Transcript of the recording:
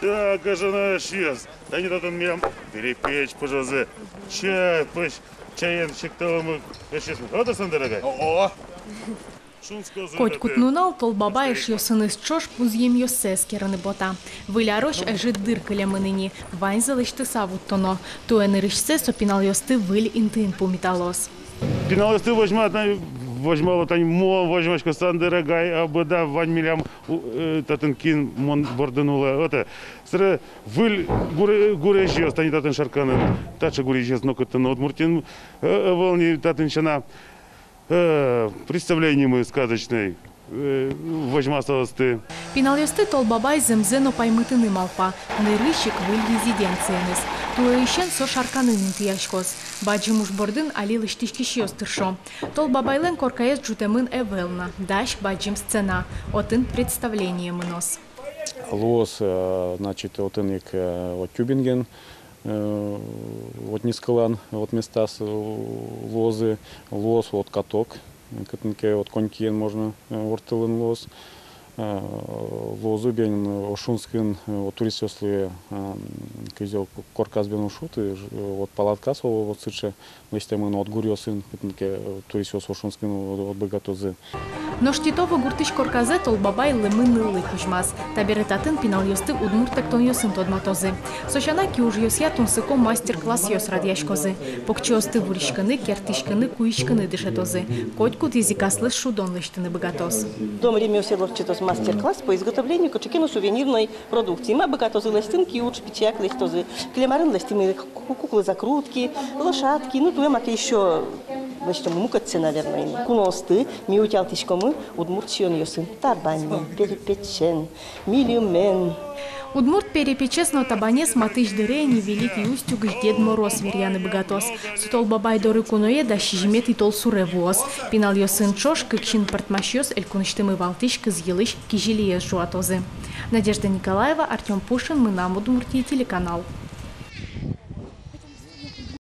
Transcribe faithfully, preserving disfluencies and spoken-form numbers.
Да, гажано эшъёс, тани татын милям перепеч пыжозы. Чай, пӧсь, чаен сиктылӥмы эшъёсмы. Отын, Сандыр агай. О-о. Котькуд нунал Тол Бабай эшъёсыныз ӵош пузъемъёссэ эскерыны потэ. Выль арозь ӧжыт дыр кылемын ини, ваньзэ лэсьтыса вуттоно. Туэ нырысьсэ со пиналъёсты выль интыын пумиталоз. Пиналъёсты возьма-, тань-, возьмало, тань мон возьмасько, Сандыр агай, Абыда, вань милям у-, э, татын кин мон бордын улэ. Отын, собере выль гуре-, гурезьёс, тани татын Шарканын. Таӵе гурезьёс нокытын но Удмуртиын, э, ӧвӧл ни татын сяна. Э, представлениемы сказочной, э, возьма соосты. Пиналъёсты Тол Бабай зэмзэ но паймытыны малпа, нырысь ик выль резиденциеныз. Туэысен со Шарканын интыяськоз. Бадӟым уж бордын али лэсьтӥськисьёс тыршо. Тол Бабайлэн коркаез ӝутэмын ӧвӧл на, дась бадӟым сцена, отын представление мыноз. Луоз, э, значит, отын ик, э, вот тюбинген, э, вот нискылан, вот местаос, э, луозы, луоз вот каток, э, кытын ке вот конькиен можно, э, ворттылыны луоз. Э, луозы бен, э, шунскын, э, вот туристъёслы, э, кызьы ке корказ бен уг шуты, э, вот палаткаос, вот сыӵе лэсьтэмын, вот гуръёсын, кытын ке, э, туристъёс шунскын, вот, вот быгатозы. Нош Титово гуртысь корказэ Тол Бабай лымы ныллы кузьмаз. Табере татын пиналъёсты удмурт эктонъёсын тодматозы. Со сяна киужъёсъя тунсыко мастер-классъёс радъяськозы. Покчиосты вуриськыны, керттӥськыны, куиськыны дышетозы. Котькудӥз ик аслыз шудон лэсьтыны быгатоз. Дом ремёсел ортчытоз мастер-класс по изготовлению кыӵе ке но сувенирной продукции. Ма быгатозы лэсьтыны, киуж пичияк лэсьтозы. Кылем арын лэсьтӥмы ку-, куклы-закрутки, лошадки, ну, туэ маке ещё лэсьтом мукетсэ, наверное, ини. Куноосты ми утялтӥськомы удмурт сиёнъёсын: табанен, перепечен, мильымен. Удмурт перепечез но табанез матысь дыре ини Великий Устюгысь Дед Мороз веръяны быгатоз. Со Тол Бабай доры куное дас сизьыметӥ толсуре вуоз. Пиналъёсын ӵош кык син пӧртмасьёс элькунысьтымы валтӥсь кыз йылысь кизилиез ӝуатозы. Надежда Николаева, Артём Пушин, «Мынам Удмуртие» телеканал.